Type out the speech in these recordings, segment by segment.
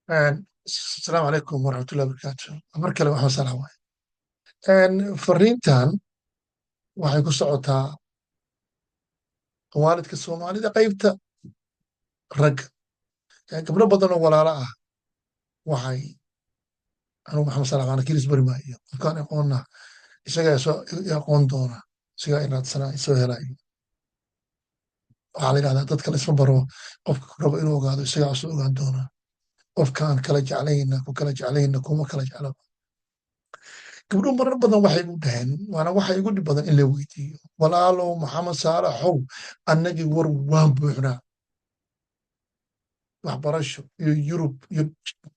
Asalaamu calaykum waraxmatullahi wabarakaatu. Mar kale waxaan salaam waay. Fariintan waxay ku socotaa waalidka Soomaalida, qaybta ragga. Gabdho badan oo walaalo ah waxay anugu Maxamed Salaam ana kilis bari maayo. Qofkaan aqoonna isagaa soo aqoon doona, isagaa iraadsanaa, soo helayo. Waxaa la yidhahdaa dadka la isma baro. Qofka ku rabo inuu ogaado isagaa soo ogaan doona. Qofkaan kala jeclayna ku kala jeclayna kuma kala jecla. Gabdho marar badan waxay igu dhaheen, waana waxa igu dhib badan in la weydiiyo: "Walaalow Maxamed Saalaxow, annagii war waan buuxnaa, waxbarasho iyo Yurub iyo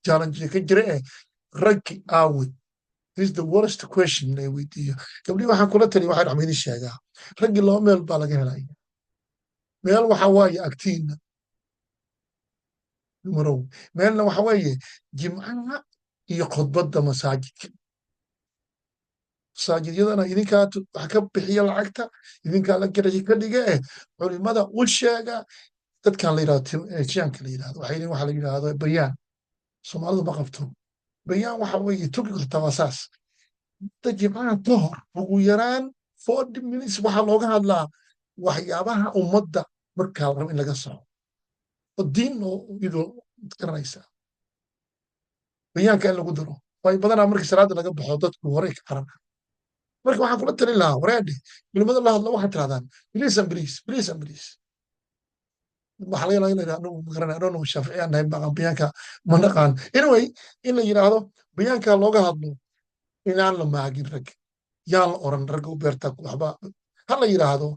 challenge ka jira, raggi aawe?" This is the worst question la weydiiyo. Gabdhihi waxaan kula taliya, waxaan waxba idin sheegaa: raggii laba meel baa laga helaya. Meel waxa waaye agtiina dumarow, meelna waxa weeye jimcaha iyo khudbadda masaajidka. Masaajidyadana idinkaa wax ka bixiya lacagta, idinkaa la garashi ka dhiga. Culimada u sheega dadkan la yidhahdo Asiyaanka la yidhahdo, waxay waxa la yidhahdo bayaan. Soomaalidu ma qabto bayaan. Waxa weeye Turkiga xitaa waa saas. Da jimcaha ka hor ugu yaraan 40 minutes waxaa looga hadlaa waxyaabaha ummadda markaa la rabo in laga soco oo diin oo iyadoo garanaysa bayaanka in lagu daro. Waayo, badanaa markii salaada laga baxo dadku horey ka carara. Marka waxaan kula talin lahaa, wareedhe, culimada la hadlo, waxaad tirahdaan, "Please and please, please and please." Waxaa laga yaabaa in la yidhahdo, "Anagu ma garanay, I don't know, Shaafici aan nahay, maqan bayaanka ma naqaan." Anyway, in la yidhaahdo bayaanka looga hadlo inaan la maagin rag, yaan la oran ragga u beerta waxba. Ha la yidhaahdo,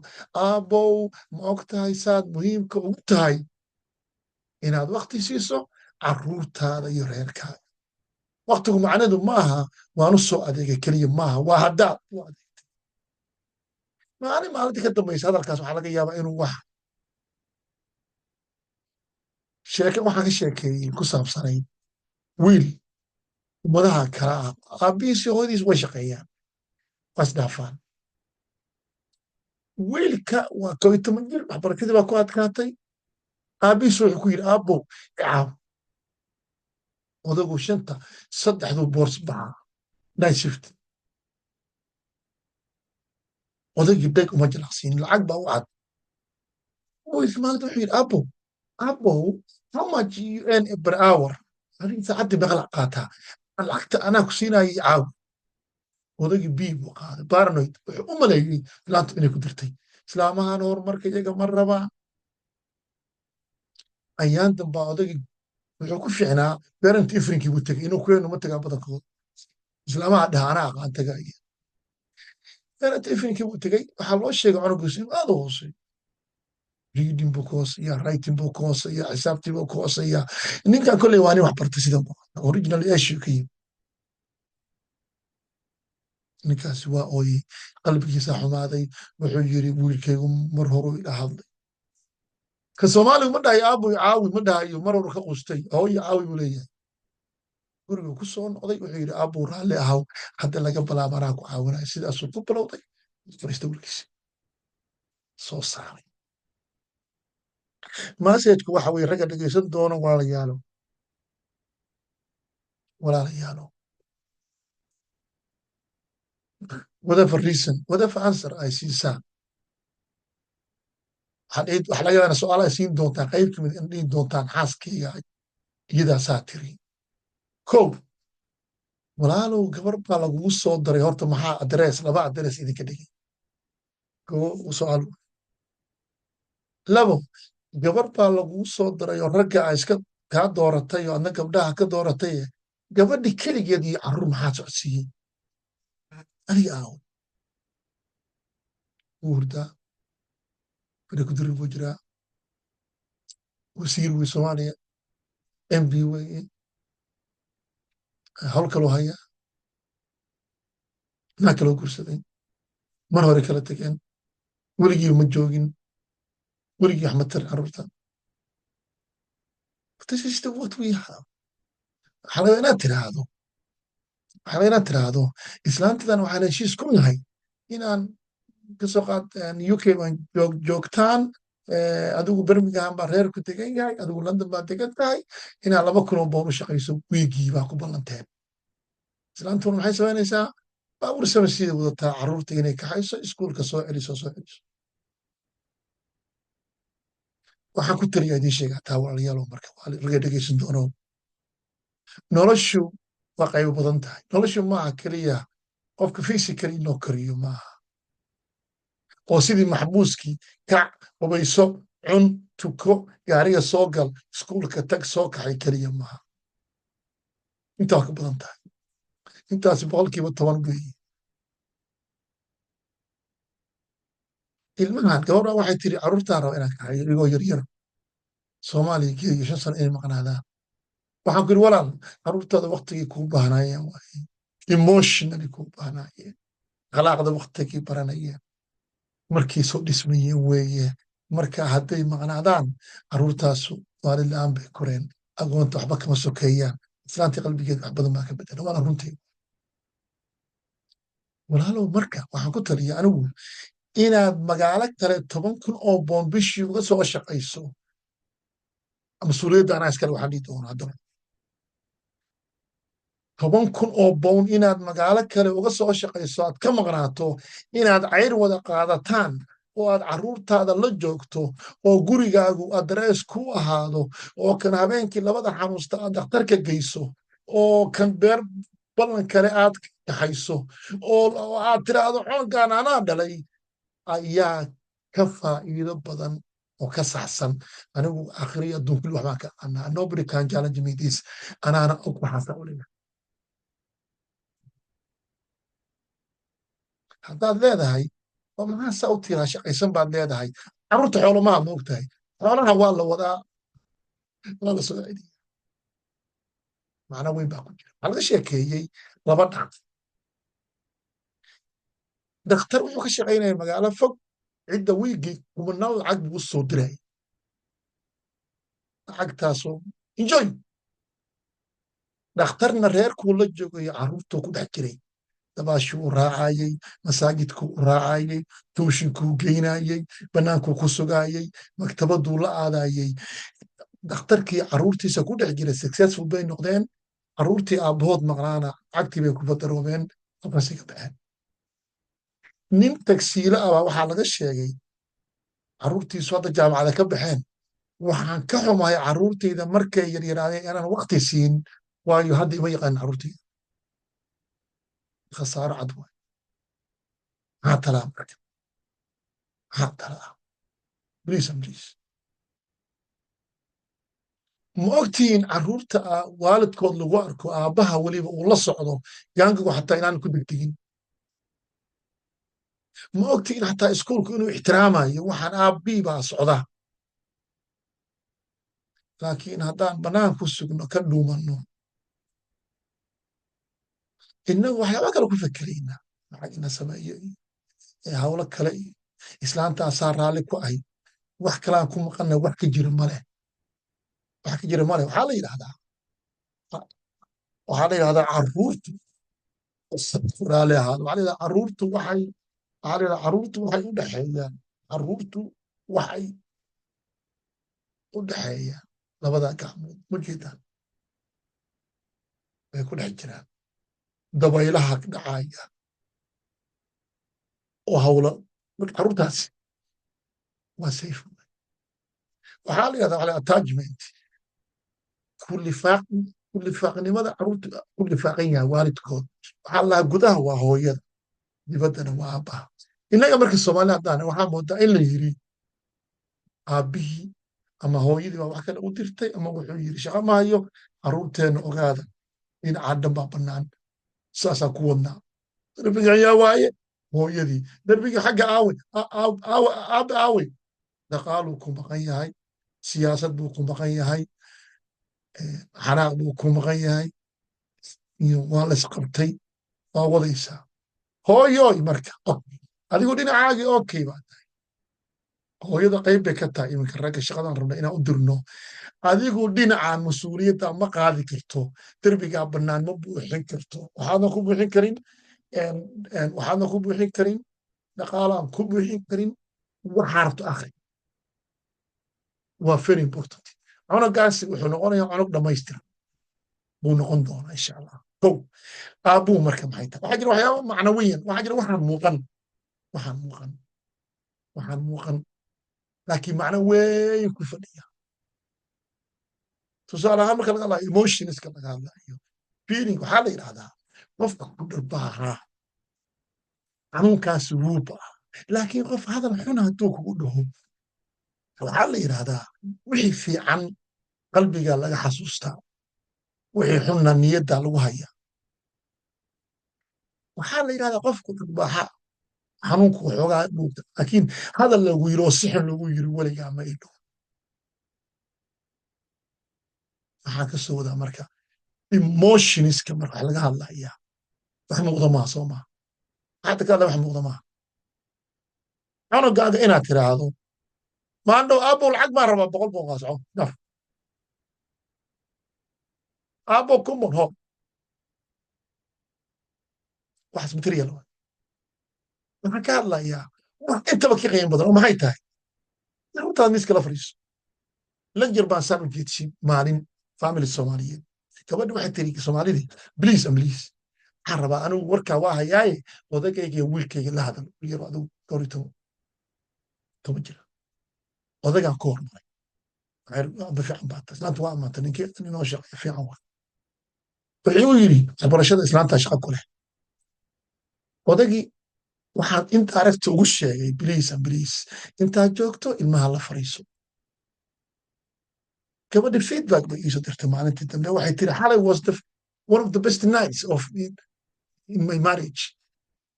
"Aabbow, ma og tahay saad muhiimka ugu tahay inaad wakti siiso carruurtaada iyo reerkaaga?" Waktigu macneedu maaha waanu soo adeegay keliya, maaha. Waa haddaad u adeegtay maalin maalintii ka dambaysa. Hadalkaas waxaa laga yaabaa inuu wax sheeke. Waxaan ka sheekeeyey ku saabsanay wiil ummadaha kale ah. Aabbihiis iyo hooyadiis way shaqeeyaan, waa isdhaafaan. Wiilka waa 11 jir, waxbarakadii baa ku adkaatay. Aabbihiis wuxuu ku yidhi, "Aabbow, icaaw." Odagu shanta saddexduu boors baxaa, night shift. Odaygii dheg uma jalaqsiin, lacag baa u cad. Wiilka maalinta wuxuu yidhi, "Aabbow, aabbow, how much you earn per hour? Adiga saacaddii meeqa lacag qaataa? Lacagta anaa ku siinaya, icaaw." Odaygii bii buu qaaday, paranoid. Wuxuu u maleeyey islaantu inay ku dirtay. Islaamahan horumarka iyaga ma rabaa. Ayaan dambaa odaygii wuxuu ku fiicnaa parent eveningkii buu tegey. Inuu kuweenu ma tagaa badankooda. Islaamaha dhaha, "Anaa aqaan," tagaaya. Parent eveningkii buu tegey. Waxaa loo sheegay cunugiisu inuu aad u hooseeyo. Reading buu ka hooseeya, writing buu ka hooseeya, xisaabtii buu ka hooseeya. Ninkan kolley waa nin wax bartay sida muuqata, original Asia ka yimi. Ninkaasi waa ooyey, qalbigiisa xumaaday. Wuxuu yiri, "Wiilkaygu mar horuu ila hadlay." Ka Soomaaligu ma dhahayo, "Aabo, caawi," ma dhahayo. Mar horu ka qustay, "Hooyo, caawi," buu leeyahay. Guriguu ku soo noqday, wuxuu yidhi, "Aabbow, raalli ahaw, hadda laga bilaabo anaa ku caawinayo." Sidaasuu ku bilowday. Fariista wiilkiisi soo saaray. Message-ku waxa weye, ragga dhegeysan doono, walaalayaalo, walaalayaalo, whatever reason, whatever answer ay siisaan, waxaa laga yaabaa su'aal ay siin doontaan, qayb kamid in dhihi doontaan, "Xaaskayga iyadaasaa tiri." Kow, walaalow, gabar baa lagugu soo daray. Horta maxaa address, laba address idinka dhigay? Su'aal. Labo, gabar baa lagugu soo daray oo ragga a iska kaa dooratay oo adna gabdhaha ka dooratay. Gabadhi keligeed iyo carruur maxaa socodsiiyey? Adiga aawo? Wuu hurdaa, fadhi ku dirir buu jiraa. Wasiir wey Soomaaliya, MP weye, hawl kaloo hayaa, naa kaloo guursaday, mar hore kala tegeen, weligii ma joogin, weligii wax ma tarin carruurta. This is the what we have. Waxaa laga inaad tiraahdo, "Islaantidan waxaan heshiis ku nahay inaan kasoo qaad UK baan joogtaan." Adigu Birmingham baa reer ku degan yahay, adigu London baa degan tahay, inaad £2,000 u shaqayso wiigii baa ku ballanteen. Islaantuna maxay samaynaysaa? Baabuur samasiida wadataa, carruurta inay kaxayso, iskuulka soo celiso, soo celiso. Waxaan ku taliyaa idiin sheegaa taa, walaalayaalow, marka waa laga dhegeysan doono. Noloshu waa qaybo badan tahay. Noloshu maaha keliya qofka physically in loo koriyo maaha, oo sidii maxbuuskii kac, hubayso, cun, tuko, gaariga soo gal, iskuulka tag, soo kaxay keliya maaha. Intaa waa ka badan tahay. Intaasi 10% weeye. Ilmahan gabadha waxay tiri, carruurtaan raba inaan kaxayo igoo yaryar, Soomaaliya geeyo, 5 sano inay maqnaadaan. Waxaan ku yidhi, walaal, carruurtaada waktigii kuu baahnaayeen waaye, emotionally kuu baahnaayeen, akhlaaqda waktigii baranayeen, markii soo dhismayeen weeye. Marka hadday maqnaadaan carruurtaasu waalid la'aan bay koreen, agoonta waxba kama sokeeyaan. Islaantii qalbigeed wax badan baa ka bedela, waana runtii, walaalow. Marka waxaan ku taliya anigu inaad magaalo kale £10,000 bishii uga soo shaqayso. Mas-uuliyadda anaa iskale. Waxaan dhihi doona haddaba, £10,000 inaad magaalo kale uga soo shaqayso, aad ka maqnaato, inaad cayr wada qaadataan oo aad carruurtaada la joogto, oo gurigaagu address ku ahaado, oo kan habeenkii labada xanuusta aad dhakhtarka geyso, oo kan beer ballan kale aad kaxayso, oo aad tiraahdo cunugan anaa dhalay, ayaa ka faa'iido badan oo ka saxsan. Anigu akhriya adduun kulli waxbaan ka aqaanaa. Nobody can challenge me this. Anaana og waxaasa u dhiga. Haddaad leedahay oo maxaa saa u tiraa, shaqaysan baad leedahay, carruurta xoolomaha ma og tahay? Xoolaha waa la wadaa, waa la soo celiya. Macna weyn baa ku jira. Waxaa laga sheekeeyey laba dhaq dhakhtar wuxuu ka shaqaynaya magaalo fog. Cidda wiigii kumanaan lacag buu u soo diraya, lacagtaasoo enjoy. Dhakhtarna reerkuu la joogayo, carruurtuu ku dhex jiray, dabaashuu u raacayey, masaajidkuu u raacayey, tuushinkuu geynayey, bannaankuu ku sugaayey, maktabaduu la aadayey. Dhakhtarkii carruurtiisa ku dhex jiray successful bay noqdeen. Carruurtii aabbahood maqnaana lacagtii bay ku badaroobeen, halkaasay ka baxeen. Nin tagsiilo ah baa waxaa laga sheegay carruurtiisu hadda jaamacada ka baxeen. Waxaan ka xumahay carruurtayda markay yaryaraadeen inaan waqti siin, waayo hadda ima yaqaanin carruurtayda. Khasaaro cad waay. Maxaa talaa marka? Maxaa talaa? Please and please, ma ogtihiin carruurta waalidkood lagu arko, aabbaha weliba uu la socdo, gaangigu xataa inaan ku degdegin? Ma ogtihiin xataa iskuulku inuu ixtiraamayo waxaan aabbii baa socda? Laakiin haddaan bannaan ku sugno, ka dhuumanno, innagu waxyaaba kale ku fekerayna, lacag ina sameeyo iyo hawlo kale iyo islaantaasaa raalli ku ahay, wax kalaan ku maqanna, wax ka jira male, wax ka jira male. Waxaa la yidhahdaa carruurtu raalli ahaado. Waxaa la yidhahdaa carruurtu waxay, waxaa la yidhahdaa carruurtu waxay u dhexeeyaan labada gacmood, ma jeedaan? Way ku dhex jiraan dabaylaha dhacaya oo hawlo. Marka carruurtaasi waa safe. Waxaa la yidhahdaa waxa attachment, ku lifaaqnimada carruurta ku lifaaqan yahay waalidkood. Waxaa la lahaa gudaha waa hooyada, dibaddana waa aabbaha. Innaga marka Soomaali haddaan waxaa moodaa in la yiri aabbihii ama hooyadii baa wax kale u dirtay, ama wuxuu yiri shaqo ma hayo. Carruurteenna ogaada, dhinacaa dhan baa bannaan, saasaan ku wadnaa. Darbiga ayaa waaye hooyadii, darbiga xagga aawe, aawe aabe, aawe. Dhaqaaluu ku maqan yahay, siyaasad buu ku maqan yahay, xanaaq buu ku maqan yahay, waa la isqabtay, waa wadaysaa hooyoy. Marka adigu dhinacaagii okay baa tahay, hooyada qayb bay ka tahay. Iminka ragga shaqadan rabna inaan u dirno, adigu dhinacaan mas-uuliyadda ma qaadi karto, derbigaa bannaan ma buuxin karto. Waxaadna ku buuxin karin dhaqaalaan ku buuxin karin. Waxaa rabto akhri. Waa very important. Cunugaasi wuxuu noqonayaa cunug dhammaystiran buu noqon doonaa, insha Allah. Kow, aabbuu marka maxay tahay? Waxaa jira waxyaaba macnawiyan, waxaa jira waxaan muuqan laakiin macno weyn ku fadhiya. Tusaale ahaan, marka laga hadlayo emotionska, laga hadlayo feeling, waxaa la yidhahdaa qofka ku dharbaahaa xanuunkaasi wuu ba'a, laakiin qof hadal xun hadduu kugu dhaho, waxaa la yidhahdaa wixii fiican qalbiga laga xasuustaa, wixii xunna niyadda lagu haya. Waxaa la yidhahdaa qofku dharbaaxa xanuunku waxoogaa dhuugta, laakiin hadal lagu yiri oo si xun lagu yiri weligaa ma idho. Maxaa ka soo wadaa marka? Emotionska marka wax laga hadlayaa wax muuqda maaha, soo maha? Hadda ka hadla wax muuqda maaha. Cunugaaga inaad tiraahdo maandhow, "Aabbow, lacag baan rabaa, 100 buu qaasoco dhaf, aabbo, 1000 bun ho," waxaas material waay. Waxaan ka hadlayaa wax intaba ka qiimo badan, oo maxay tahay? Carruurtaad miiska la fadhiiso. Lecture baan saan u jeedsin maalin family Soomaaliyeed. Gabadhi waxay tiri, Soomaalidii, "Please and please, waxaan rabaa anigu warkaa waa hayaaye odagayga iyo wiilkayga la hadal." Wiil yaro adigu dhowr iyo toban jira. Odagaan ku hormaray. Aba fiican baa tahay. Islaanta waa amaanta, ninkii ninoo shaqeeya fiican waa. Wuxuu yidhi waxbarashada islaantaa shaqa ku leh. Odagii waxaan inta aragta ugu sheegay, "Please and please, intaad joogto ilmaha la fariiso." Gabadhi feedback bay iisoo dirtay maalintii dambe. Waxay tiri, "Xalay was the one of the best nights of in my marriage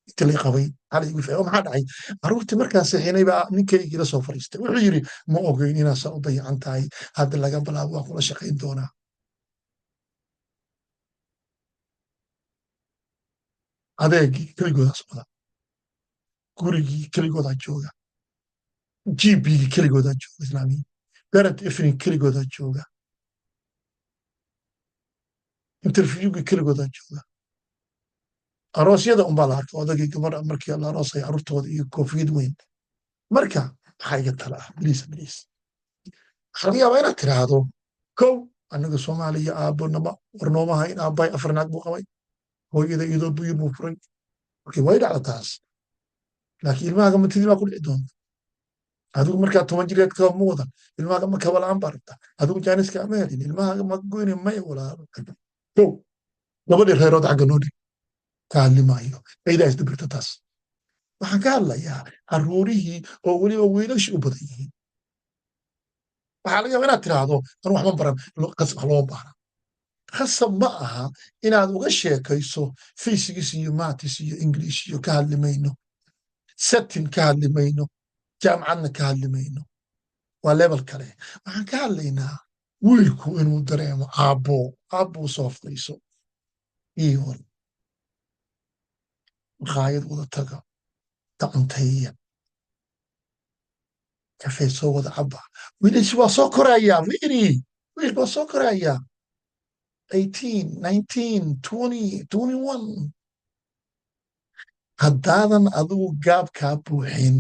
inta lay qabay. Xalay igu fiican." Maxaa dhacay? Carruurtii markaan seexinay baa ninkaygii la soo fariistay. Wuxuu yidhi, "Ma ogeyn inaad saa u dayacan tahay. Hadda laga bilaabo waan kula shaqayn doonaa." Adeegii keligoodaa socda, gurigii keligoodaa jooga, GP-gii keligoodaa jooga, islaamiyi parent evening keligoodaa jooga, interviewgii keligoodaa jooga. Aroosyada unbaa la arka odagii gabadha markii la aroosaya carruurtooda iyo koofiyad weyn. Marka maxaa iga tala ah? Please, please, waxaa laga yaabaa inaad tiraahdo, kow, annaga Soomaaliya aabbo nama war nooma hayn, aabbay afar naag buu qabay, hooyada iyadoo buyur buu furay. Okay, way dhacda taas, laakiin ilmahaaga matidii baa ku dhici doonta. Adigu markaa 10 jireed kaba ma wadan, ilmahaaga ma kaba la'aan baa rabta. Adigu jaaniska ama helin, ilmahaaga ma goyne maya walaalo. Kow, gabadhii reerood xagga noo dhig, ka hadli maayo, aydaa isdabirta taas. Waxaan ka hadlayaa carruurihii oo weliba wiilashii u badan yihiin. Waxaa laga yaaba inaad tiraahdo, "Anu waxma baran." Qasab wax looma baahna, khasab ma aha inaad uga sheekayso physics iyo maths iyo English iyo ka hadli mayno, setting ka hadli mayno, jaamacadna ka hadli mayno, waa level kale. Waxaan ka hadlaynaa wiilku inuu dareemo aabbo, aabbuu soo fadhiiso iyo war maqaayad wada taga, cunteeya, kafee soo wada caba. Wiilashi waa soo korayaa, fiiri, wiilku waa soo korayaa, 18, 19, 20, 21. Haddaadan adigu gaabkaa buuxin,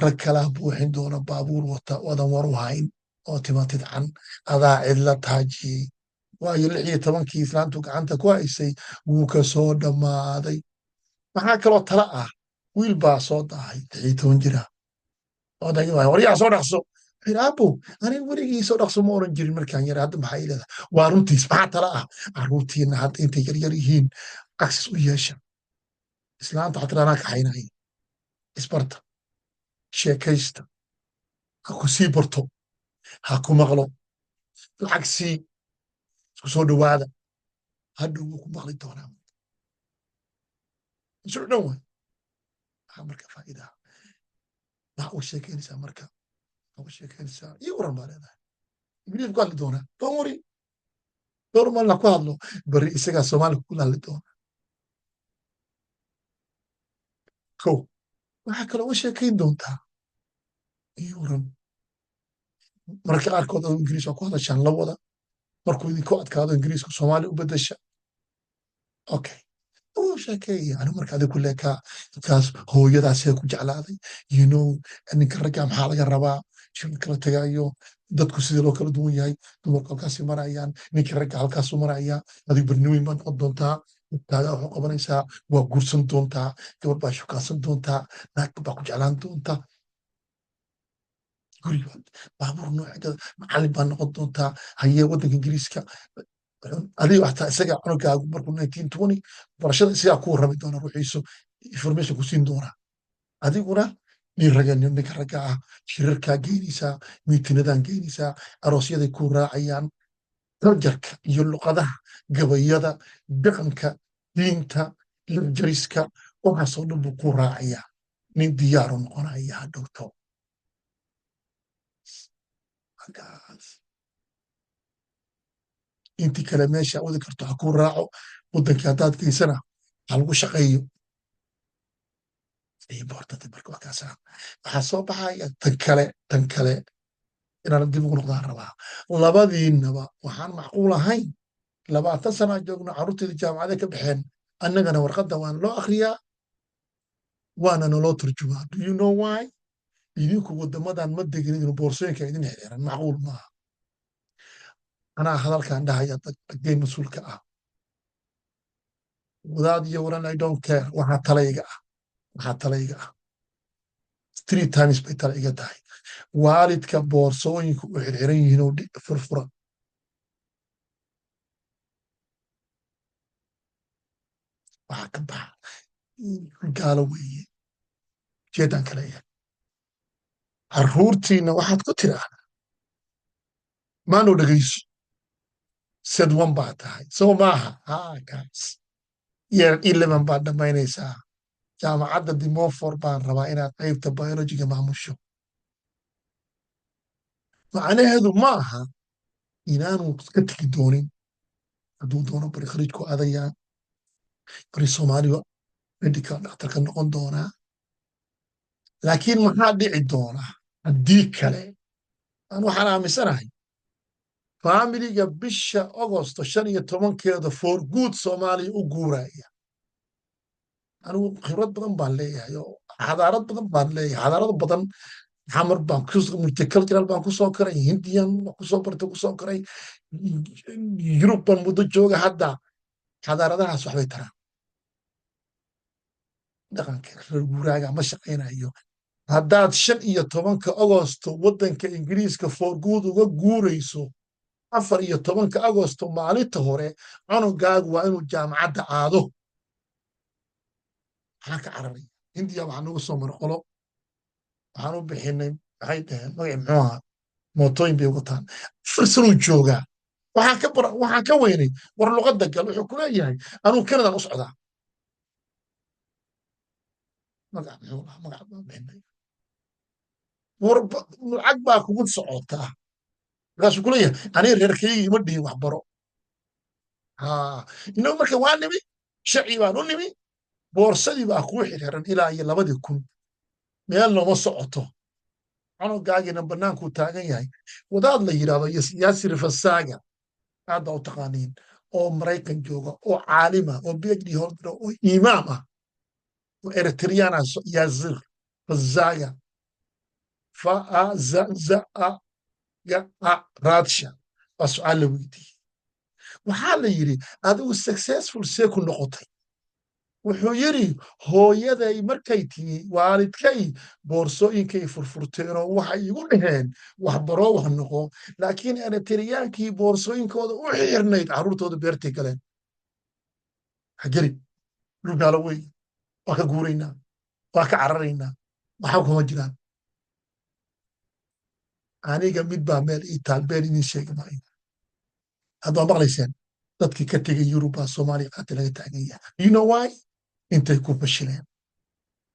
rag kalaa buuxin doona, baabuur wata oodan war u hayn oo timatid can adaa cidla taajiyey. Waayo, 16-kii islaantu gacanta ku haysay wuu ka soo dhammaaday. Maxaa kaloo tala ah? Wiil baa soo daahay, 16 jira. Odagii waay, "Waryaa, soo dhaqso." Wuxuu "Aabbow, aniga weligii soo dhaqso ma oran jirin markaan yara, hadda maxaa ii leedahay?" Waa runtiis. Maxaa tala ah? Carruurtiina hadda intay yaryar yihiin access u yeesha. Islaanta waxaa tira, "Anaa kaxaynaya." Isbarta, sheekaysta, ha ku sii barto, ha ku maqlo, lacag sii, isku soo dhowaada. Hadhow wuu ku maqli doonaa. Isu dhan waay. Maxaa marka faa'iidaha? Maxaa uga sheekeynaysaa marka? Maxaa uga sheekeynaysaa? Ii waran baa leedahay. Ingiriis ku hadli doonaa, don't worry. Dhowr maalin ha ku hadlo, bari isagaa Soomaali kula hadli doona. Kow, waxaa kaloo uga sheekeyn doontaa, "Ii waran." Mararka qaarkood aduu Ingiriis waa ku hadashaan la wada. Markuu idinku adkaado Ingiriisku, Soomaali u bedesha. Okay, uu sheekeeya, "Anigu marka adig ku leekaa dadkaas hooyadaasee ku jeclaaday, ninka ragga maxaa laga rabaa, shir kala tagaayo." Dadku sidii loo kala duwan yahay, dumarku halkaasay marayaan, ninka ragga halkaasuu marayaa. Adigu barniweyn baa noqon doontaa, dadkaaga waxu qabanaysaa, waa guursan doontaa, gabar baa shukaansan doontaa, naag baa ku jeclaan doontaa, guri baabuur nooca, macallin baa noqon doontaa. Hayee, waddanka Ingiriiska adiga hataa isaga cunugaagu markuu 19, 20 barashada isagaa ku warrami doona, ruuxiisu information ku siin doona. Adiguna nin raga, ninka ragga ah, shirarkaa geynaysaa, meeting-adaan geynaysaa, aroosyaday ku raacayaan, culture-ka iyo luqadaha, gabayada, dhaqanka, diinta, lectures-ka, waxaasoo dhan buu ku raacayaa. Nin diyaaru noqonaya hadhowto. Halkaas intii kale meesha wadi karto ha ku raaco. Waddankii haddaad geysana ha lagu shaqeeyo. Important. Marka waa kaasa waxaa soo baxaya. Tan kale inaan dib ugu noqdaan rabaa. Labadiinaba waxaan macquul ahayn, 20 sanaa joogno, carruurteeda jaamacaday ka baxeen, annagana warqadda waana loo akhriyaa, waana naloo turjumaa. Do you know why? Idinku waddamadan ma degin, idinu boorsooyinka idin xeeran, macquul maaha. Anaa hadalkan dhahaya, dagay mas-uulka ah, wadaad iyo waran, I don't care. Waxaa talayga ah, waxaa talayga ah, three times bay tala iga tahay: waalidka boorsooyinku u xirxiran yihiin oo furfura. Waxaa ka baxa gaalo weeye. Ujeeddaan ka leeyahay, carruurtiina waxaad ku tiraahdaa, maanoo dhegayso, set one baa tahay, soo maaha? Ha, kaas year 11 baad dhammaynaysaa. Jaamacadda De Montfort baan rabaa inaad qaybta biology-ga maamusho. Macnaheedu ma aha inaanu ka tegi doonin. Hadduu doono bari khaliijku aadayaa, bari Soomaaliya medical dhakhtarka noqon doonaa. Laakiin maxaa dhici doona haddii kale? Aan waxaan aaminsanahay family-ga bisha Agosto 15-keeda for good Soomaaliya u guuraya. Anigu khibrad badan baan leeyahay oo xadaarad badan baan leeyahay, xadaarad badan. Xamar baan, multicultural baan kusoo koray, Hindiyan kusoo bartay, kusoo koray, Yurub baan muddo jooga hadda. Xadaaradahaas waxbay taraan. Dhaqanka reer guuraaga ma shaqaynayo. Haddaad 15-ka Agosto waddanka Ingiriiska for good uga guurayso, 14-ka Agosto maalinta hore cunugaagu waa inuu jaamacadda aado. Maxaa ka cararay? Hindiya waxaa nagu soo mara qolo, waxaan u bixinay, maxay dhaheen, magaci muxuu ahaa, mootooyin bay wataan. 4 sanuu joogaa. Waxaan ka weynay, war luqadda gal. Wuxuu ku leeyahay, anuu Kanadan u socdaa. Magac muxuu lahaa? Magac baan bixinay. War lacag baa kugu socotaa. Markaasuu ku leeyahay, aniga reerkayga ima dhihin waxbaro. Ha, inagu marka waa nimi, sharci baan u nimi, boorsadii baa kuu xirxiran ilaa iyo 2000, meel nooma socoto. Cunugaagina bannaankuu taagan yahay. Wadaad la yidhahdo Yaasir Fasaga, aad baa u taqaaniin, oo Maraykan jooga, oo caalima, oo PhD holder, oo imaam ah, oo Eritrean ah, Yaasir Fazaga, fa a za za a ga a raadsha, waa su'aal la weydiiyey. Waxaa la yidhi, adigu successful see ku noqotay? Wuxuu yidhi, hooyaday markay timi, waalidkay boorsooyinkay furfurteenoo waxay igu dhaheen, waxbaroo, wax noqo. Laakiin Eritriyaankii boorsooyinkooda u xirnayd, carruurtooda beertay galeen, ha gelin, dhulgaalo wey, waa ka guuraynaa, waa ka cararaynaa, waxa kuma jiraan. Aniga mid baa meel ii taal, been idin sheegi maayo. Hadda waa maqlayseen dadkii ka tegay Yurub baa Soomaaliya qaati laga taagan yahay. You know why? Intay ku fashileen,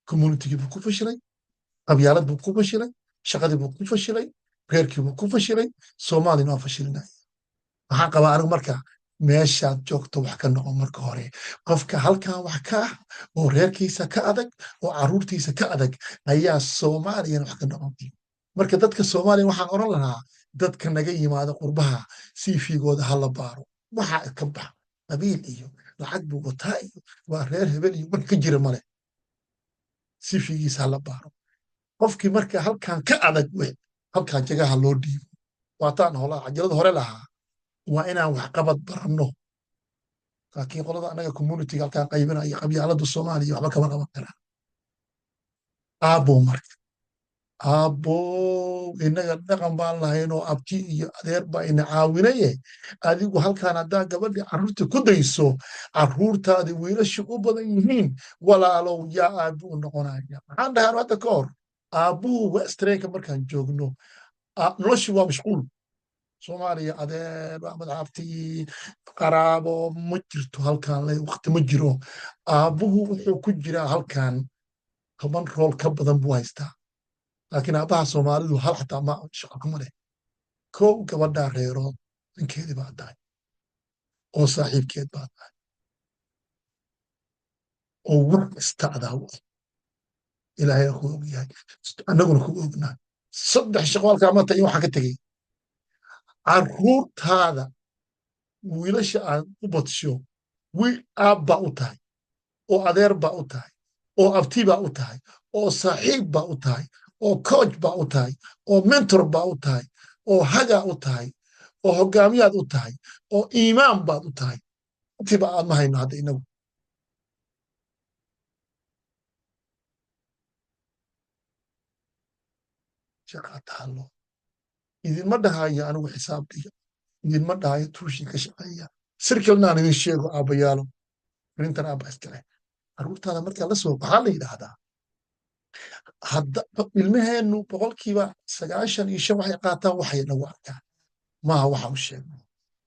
community-gii buu ku fashilay, qabyaalad buu ku fashilay, shaqadii buu ku fashilay, reerkii buu ku fashilay, Soomaalina waa fashilinaya. Waxaan qabaa anigu marka, meeshaad joogto wax ka noqon marka hore. Qofka halkan wax ka ah, oo reerkiisa ka adag, oo carruurtiisa ka adag, ayaa Soomaaliyana wax ka noqon kara. Marka dadka Soomaaliya waxaan oran lahaa, dadka naga yimaada qurbaha CV-gooda ha la baaro. Waxa ka bax qabiil iyo lacag buu wataa iyo waa reer hebel iyo wax ka jira male. CV-giisa ha la baaro. Qofkii marka halkan ka adag, halkan jagaha loo dhiibo. Waataan hola cajalada hore lahaa, waa inaan waxqabad baranno. Laakiin qolada annaga community-ga halkaan qaybinaya, qabyaalada Soomaaliya, waxba kama qaban karaan. Aabbow, marka aabbow, innaga dhaqan baan lahaynoo abti iyo adeer baa ina caawinaye. Adigu halkaan haddaa gabadhii carruurta ku dayso, carruurtaadi wiilasha u badan yihiin, walaalow, yaa aabbu u noqonaya? Maxaan dhahaan hadda ka hor? Aabbuhu Western-ka markaan joogno, noloshii waa mashquul. Soomaaliya adeer, madaxabti, qaraabo ma jirto. Halkaan le waqti ma jiro. Aabbuhu wuxuu ku jiraa halkaan 10 role ka badan buu haystaa, laakiin aabbaha Soomaalidu hal xataa ma shaqo kuma leh. Kow, gabadhaa reerood ninkeedii baa tahay, oo saaxiibkeed baa tahay, oo wax kasta adaa u ah. Ilaahayna ku og yahay, annaguna ku ognaa. Saddex shaqo halkaa mata iyo waxaa ka tegey carruurtaada. Wiilasha aad u badsho, wiil aab baa u tahay, oo adeer baa u tahay, oo abti baa u tahay, oo saaxiib baa u tahay, oo coach baa u tahay, oo mentor baa u tahay, oo hagaa u tahay, oo hogaamiyaad u tahay, oo iimaan baad u tahay. Intiiba aad ma hayno hadda inagu. Shaqaa taallo. Idinma dhahayo anigu xisaab dhiga, idinma dhahayo tuushin ka shaqeeya. Sirkalna aan idin sheego, aabbayaalo, arrintan aabba iskale. Carruurtaada markaa la soo, waxaa la yidhaahdaa hadda ilmaheennu 95% waxay qaataan waxay nagu arkaan, maaha waxa u sheegno.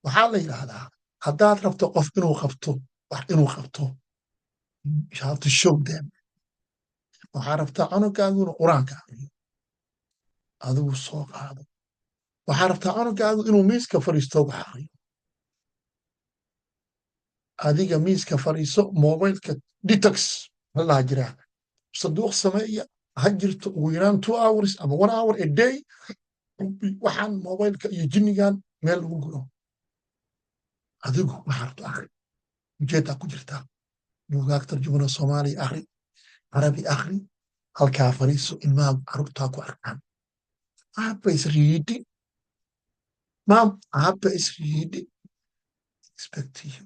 Waxaa la yidhaahdaa, haddaad rabto qof inuu qabto wax, inuu qabto, you have to show them. Waxaa rabtaa cunugaagu inuu Qur-aanka akriyo, adigu soo qaado. Waxaa rabtaa cunugaagu inuu miiska fadhiisto wax akriyo, adiga miiska fadhiiso. Mobilka detox la jiraa, saduuq sameeya ha jirto, ugu yaraan 2 hours ama 1 hour a day. Waxaan mobilka iyo jinnigan meel lagu guro. Adigu waxaa rabto akri, ujeeddaa ku jirtaa. Buugaag tarjumana Soomaaliya akri, Carabi akri, halkaa fadhiiso, ilmaha carruurtaa ku arkaan. Aabba is reading, mom, aabba is reading, expect you.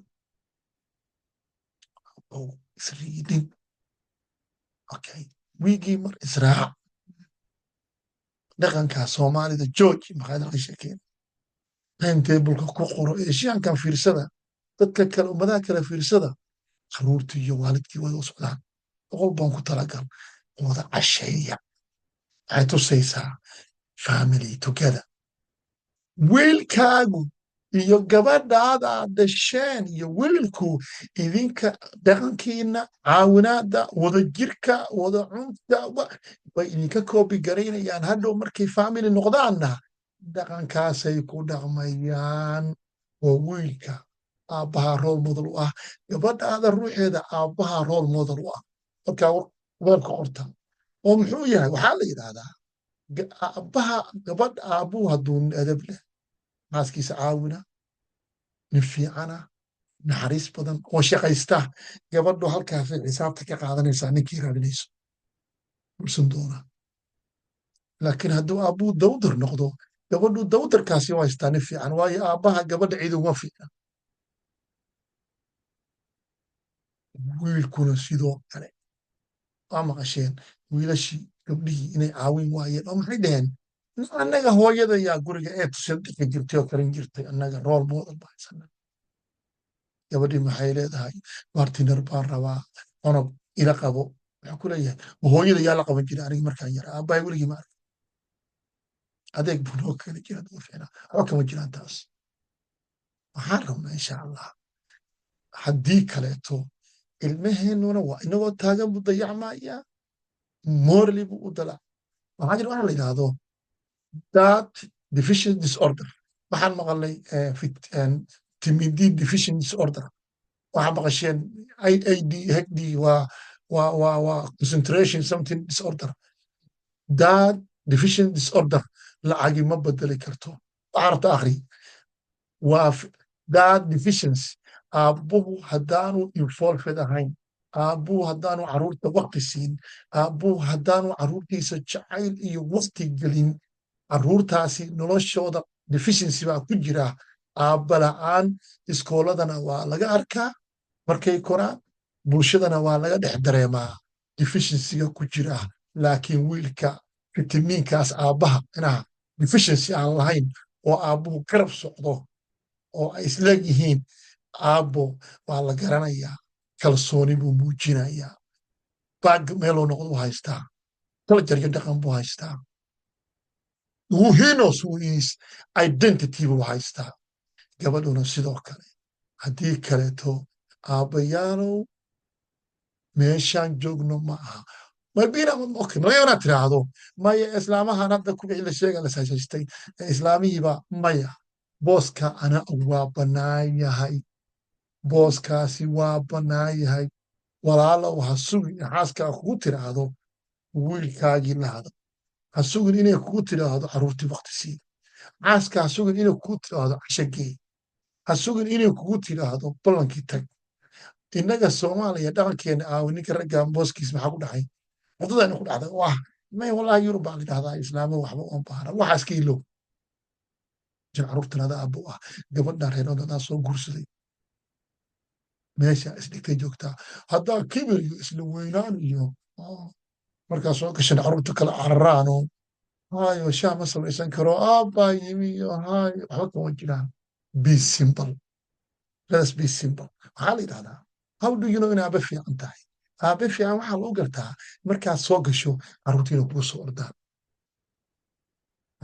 Oh, is reading. Okay, wiigii mar israac. Dhaqankaa Soomaalida jooji. Maxaad laga sheekeen? Timetable-ka ku qoro. Eeshiyaankan fiirsada, dadka kale, ummadaha kale fiirsada. Carruurtii iyo waalidkii way u socdaan, 100 baan ku talagal, wada casheeya. Waxay tusaysaa family together. Wiilkaagu iyo gabadhaada dhasheen iyo wiilku, idinka dhaqankiina, caawinaada, wadajirka, wada cunta bay idinka copy garaynayaan. Hadhow markay family noqdaanna dhaqankaasay ku dhaqmayaan. Oo wiilka aabbaha role model u ah, gabadhaada ruuxeeda aabbaha role model u ah. Markaa weelka qorta oo muxuu yahay? Waxaa la yidhaahdaa aabbaha gabadha, aabbuhu hadduu edeb leh, xaaskiisa caawina, nin fiicana, naxariis badan oo shaqaysta, gabadhu halkaasay xisaabta ka qaadanaysaa ninkii raadinayso gursan doona. Laakiin hadduu aabbuhu dawdar noqdo, gabadhu dawdarkaasi u haystaa nin fiican, waayo aabbaha gabadha ciid uma fiicna. Wiilkuna sidoo kale. Waa maqasheen wiilashii gabdhihii inay caawin waayeen, oo maxay dhaheen? Annaga hooyada yaa guriga ee tusa dhixi jirtay oo karin jirtay, annaga role model baa haysana. Gabadhii maxay leedahay? Partner baan rabaa, cunug ila qabo. Wuxuu ku leeyahay, hooyada yaa la qaban jiray? Aniga markaan yara aabbahay weligii ma arkin, adeeg buu noo keeni jira duu fiicnaa. Waxba kama jiraan taas. Waxaan rabnaa, insha Allah, haddii kaleeto ilmaheennuna waa inagoo taagan buu dayacmaya, morally buu u dalac. Waxaa jira waxa la yidhaahdo dad deficient disorder. Waxaan maqalnay vitamin D deficient disorder, waxaa maqasheen ADHD, waa concentration something disorder. Dad deficient disorder lacagi ma bedeli karto. Waxaa rabta akhri, waa dad deficiency. Aabbuhu haddaanu involved ahayn, aabbuhu haddaanu carruurta waqti siin, aabbuhu haddaanu carruurtiisa jacayl iyo waqti gelin, carruurtaasi noloshooda Deficiency baa ku jira, aabba la'aan. Iskooladana waa laga arkaa markay koraan, bulshadana waa laga dhex dareemaa deficiencyga ku jira. Laakiin wiilka fitamiinkaas aabbaha inaha deficiency aan lahayn oo aabbuhu garab socdo oo ay isleegyihiin, aabbo waa la garanayaa, kalsooni buu muujinayaa, baag meeluu noqdo u haystaa, culture iyo dhaqan buu haystaa, he knows who is, identity buu haystaa. Gabadhuna sidoo kale. Haddii kaleeto, aabbayaalow, meeshaan joogno ma aha. Mabina okay, malaga inaad tiraahdo maya, islaamahan hadda kuwixii la sheega la saashaystay islaamihiiba. Maya, booska ana waa bannaan yahay, booskaasi waa bannaan yahay. Walaalow, ha sugin in xaaskaa kugu tiraahdo wiilkaagii la hadal. Ha sugin inay kugu tiraahdo carruurtii waqti sii. Xaaska ha sugin inay kugu tiraahdo cashagee. Ha sugin inay kugu tiraahdo ballankii tag. Innaga Soomaaliya dhaqankeena aawo? Ninka ragga booskiis maxaa ku dhacay? Wadadayna ku dhacday oo ah may wallahi Yurub baa la yidhahdaa, islaamo waxba uma baahna. Waxaa iska ilow jir. Carruurtan adaa aabbo ah, gabadha reerood adaa soo guursaday, meesha isdhigtay joogtaa. Haddaa kibir iyo isla weynaan iyo markaa soo gashan, carruurta kala cararaan oo hayo shaah ma samaysan karo, aabbaa yimi iyo hayo, waxba kama jiraan. Be simple, let us be simple. Waxaa la yidhahdaa, how do you know in aabe fiican tahay? Aabe fiican waxaa lagu gartaa markaad soo gasho carruurtiina kuu soo ordaan,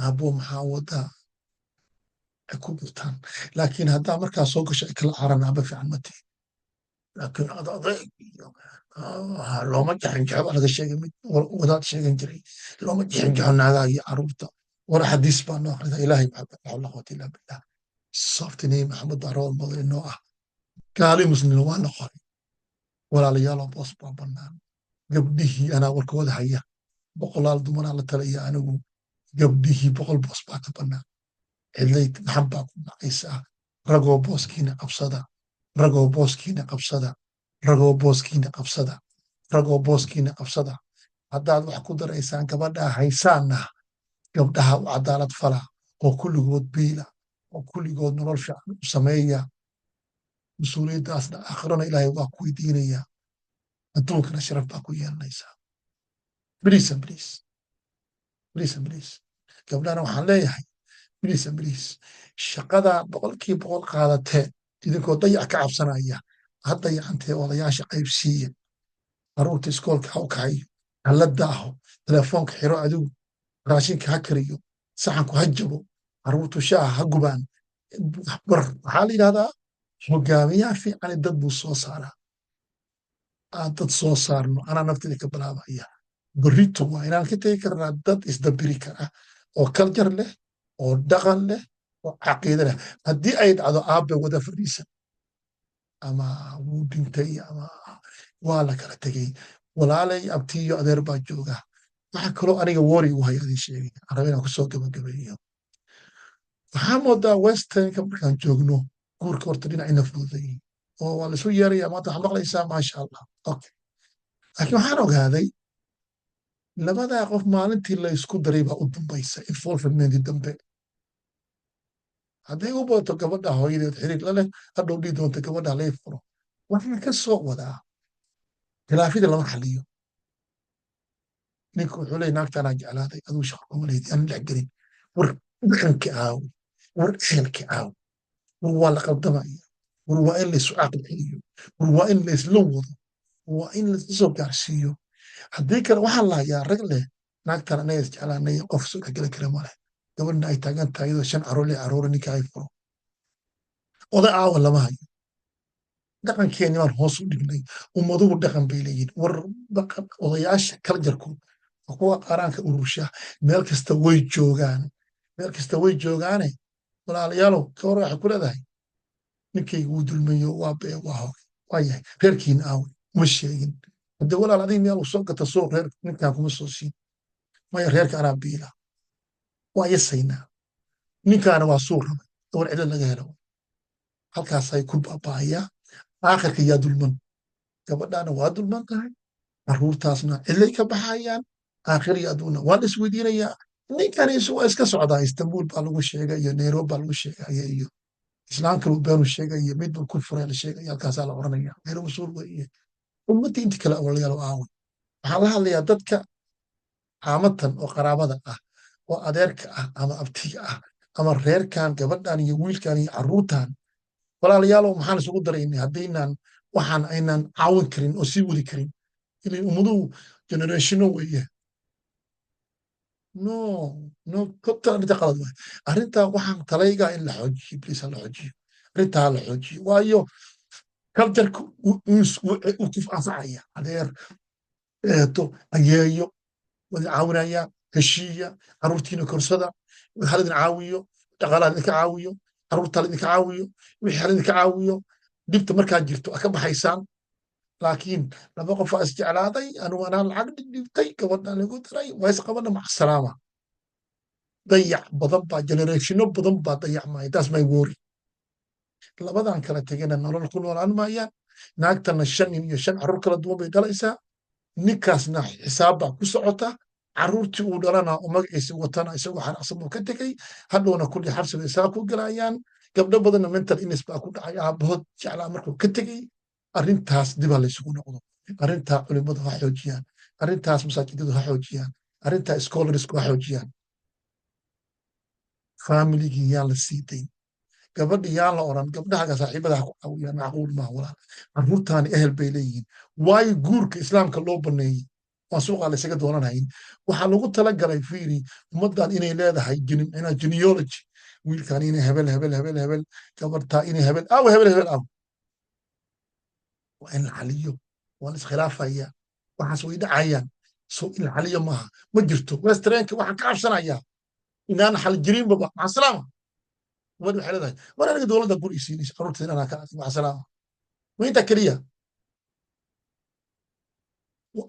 "Aabbo, maxaa wadaa?" ay ku gartaan. Laakiin haddaa markaa soo gasho ay kala caran, aabe fiican ma tihi. Laakiin ad adayg iyo looma jaxinjaxo baa laga sheegay, mid wadaad sheegan jiray, looma jaxinjaxo naagaha iyo carruurta. War xadiis baa noo akhrida. Ilaahay maxaa, la xawla quwata illa billah. Sababta Nebi Maxamed baa role model inoo ah, gaali muslimna waa la qoray. Walaalayaaloo, boos baa bannaan. Gabdhihii anaa warkooda haya, boqolaal dumaraa la talaya anigu. Gabdhihii 100 boos baa ka bannaan, cidlayd maxan baa ku dhacaysaa. Ragoo, booskiina qabsada. Ragoo, booskiina qabsada. Ragoo, booskiina qabsada. Ragoo, booskiina qabsada. Haddaad wax ku daraysaan gabadhaa haysaanna, gabdhaha u cadaalad fala oo kulligood biila oo kulligood nolol fiican u sameeya. Mas-uuliyaddaasna aakhirana Ilaahay waa ku weydiinaya, adduunkana sharaf baa ku yeelanaysaa. Please and please, please and please. Gabdhahana waxaan leeyahay, please and please, shaqada 100% qaadateen idinkoo dayac ka cabsanaya, ha dayacantee. Odayaasha qaybsiiya, carruurta iskoolka ha u kaxayo, ha la daaho, telefoonka xiro, adigu raashinka ha kariyo, saxanku ha jabo, carruurtu shaaha ha gubaan. Bar waxaa la yidhahdaa, hogaamiyaha fiicani dad buu soo saaraa. Aan dad soo saarno. Anaa nafteyda ka bilaabaya. Berrito waa inaan ka tegi karnaa dad isdabiri kara oo culture leh oo dhaqan leh oo caqiide leh. Haddii ay dhacdo aabbe wada fadhiisan ama wuu dhintay ama waa la kala tegey, walaalay, abtiyo adeer baa jooga. Waxa kaloo aniga worry u haya adin sheegay, aan raba inaan kusoo gabagabeeyo. Waxaa moodaa westernka markaan joogno guurka horta dhinacina fududay oo waa laisu yeeraya. Maanta waxaa maqlaysaa, maasha Allah, okay. Laakiin waxaan ogaaday labadaa qof maalintii laysku daray baa u dambaysa involvement dambe. Hadday u badato gabadha hooyadeed xiriir la leh, hadhow dhihi doonta gabadha lay furo. Waxaan ka soo wadaa, khilaafida lama xaliyo. Ninku wuxuu leey, "Naagtaanaa jeclaaday, aduu shaqo kuma lehdi, aan dhex gelin." War dhaqanka aawi? War ehelka aawi? War waa la qaldamaya. War waa in laysu caqli celiyo. War waa in laysla wado. Waa in laisla soo gaarsiiyo. Haddii kale waxaa la hayaa rag leh, "Naagtaan anaga isjeclaanay, qof soo dhexgeli kara male." Gabadhna ay taagan tahay iyadoo shan caruur lix caruura, ninka ay furo. Oday aawa lama hayo. Dhaqankeeni baan hoos u dhignay. Ummaduhu dhaqan bay leeyihin. War dhaqan, odayaasha cultureku waa kuwa qaaraanka urursha, meel kasta way joogaan, meel kasta way joogaane. Walaalayaalow, ka hor waxay ku leedahay, "Ninkayga wuu dulmayo." Waa bee, waa hore, waa yahay. Reerkiina aawe? Uma sheegin. Hadde walaal, adiga miyaa lagu soo gata suuq? Reer ninkan kuma soo siin. Maya, reerka anaa biila. Waa yasaynaa, ninkaana waa suuq rabay. Gabar cidlo laga helo halkaasay ku baaba'ayaa. Aakhirka yaa dulman? Gabadhaana waa dulman tahay, carruurtaasna cidlay ka baxayaan. Aakhir iyo adduunna waa la isweydiinayaa. Ninkani waa iska socdaa. Istanbul baa lagu sheegay iyo Nairobi baa lagu sheegaya iyo islaan kalu beenu sheegay iyo mid buu ku furay la sheegay. Halkaasaa la oranaya khayr mas-uul weeye. Ummadda inta kale, awalayaal, aaway? Waxaan la hadlayaa dadka caamatan oo qaraabada ah oo adeerka ah ama abtiga ah ama reerkan, gabadhan iyo wiilkan iyo carruurtan. Walaalayaalow, maxaan isugu daraynay haddaynaan waxaan aynaan caawin karin oo sii wadi karin? Ilaa ummaduhu generationo weeye. No, no, total, arrinta qalad waay. Arrintaa waxaan talaygaa in la xoojiyo. Please, ha la xoojiyo arrintaa, ha la xoojiyo, waayo cultureka uu ku anfacaya. Adeer, eeto, ayeeyo wada caawinaya, heshiiya, carruurtiina korsada, hal idin caawiyo, dhaqaalaha idinka caawiyo, carruurta idinka caawiyo, wixii hal idinka caawiyo. Dhibta markaa jirto a ka baxaysaan. Laakiin laba qof aa isjeclaaday, anigu anaa lacag dhigdhigtay, gabadhan igu daray, waa isqabana, maca salaama. Dayac badan baa, generationo badan baa dayacmaya. That's my worry. Labadan kala tegana nolol ku noolaan maayaan. Naagtana shan nin iyo shan carruur kala duwan bay dhalaysaa. Ninkaasna xisaab baa ku socota. Carruurtii uu dhalana oo magaciisa watana, isagoo xanaaqsan buu ka tegey. Hadhowna kulli xabsi bay isaa ku galayaan. Gabdho badanna mental illness baa ku dhacay aabahood jeclaa markuu ka tegey. Arrintaas dibaa laysugu noqdo. Arrintaa culimmadu ha xoojiyaan, arrintaas masaajidadu ha xoojiyaan, arrintaa scholarsku ha xoojiyaan. Familigii yaan la sii dayn, gabadhi yaan la oran gabdhahaga saaxiibada ha ku caawiyaan. Macquul maaha, walaal. Carruurtaani ehel bay leeyihiin. Waayo guurka Islaamka loo baneeyey waan suuqaa laysaga doonanayn. Waxaa lagu talagalay, fiiri, ummaddan inay leedahay genealogy. Wiilkan inay hebel, hebel, hebel, hebel, gabartaa inay hebel aw hebel, hebel aw. Waa in la xaliyo. Waa la iskhilaafaya, waxaas way dhacayaan. So in la xaliyo maaha? Ma jirto. Westernka waxaan ka cabsanayaa inaan xal jirinbaba. Maca salaama. Gabadhi waxay leedahay, war aniga dowladda guri isiinaysa, carruurteeda anaa ka adag, maca salaama. Ma intaa keliya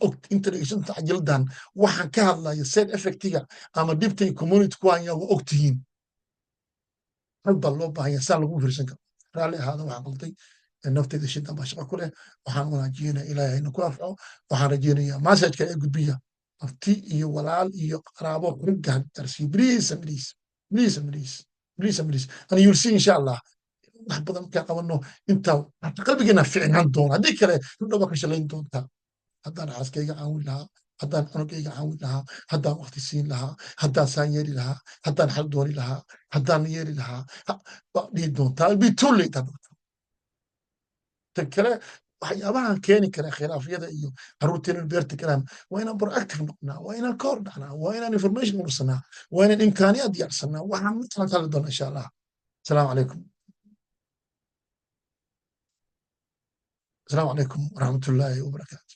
og inta dhegeysanta cajaldan waxaan ka hadlaya, side effectiga ama dhibtay community ku haya waa og tihiin. Rag baa loo baahan yahay saan lagu fiirsan karo. Raalli ahaada, waxaan qalday nafteyda, shidan baa shaqo ku leh. Waxaan wanaajiyeenaya, Ilaahay hayna ku afco. Waxaan rajeynayaa messageka ee gudbiya, abti iyo walaal iyo qaraabo, ragga darsiyo. Please, please, please, please, please, please, and you'll see, insha Allah, wax badan markaan qabano intaa hata qalbigeena ficnaan doona. Haddii kale hadhow baa ka shalayn doontaa: haddaan xaaskayga caawin lahaa, haddaan cunugayga caawin lahaa, haddaan waqti siin lahaa, haddaan saan yeeli lahaa, haddaan xal dooni lahaa, haddaan yeeli lahaa, baa dhihi doontaa. Be too late hadhowto. Tan kale, waxyaabahan keeni kara khilaafyada iyo carruurteena beerta galaan, waa inaan proactive noqonaa, waa inaan ka hor dhacnaa, waa inaan information urursanaa, waa inaan imkaaniyaad diyaarsanaa. Waxaan mid kala hadli doonaa, insha Allah. Asalaamu calaykum, asalaamu calaykum waraxmatullaahi wabarakaatu.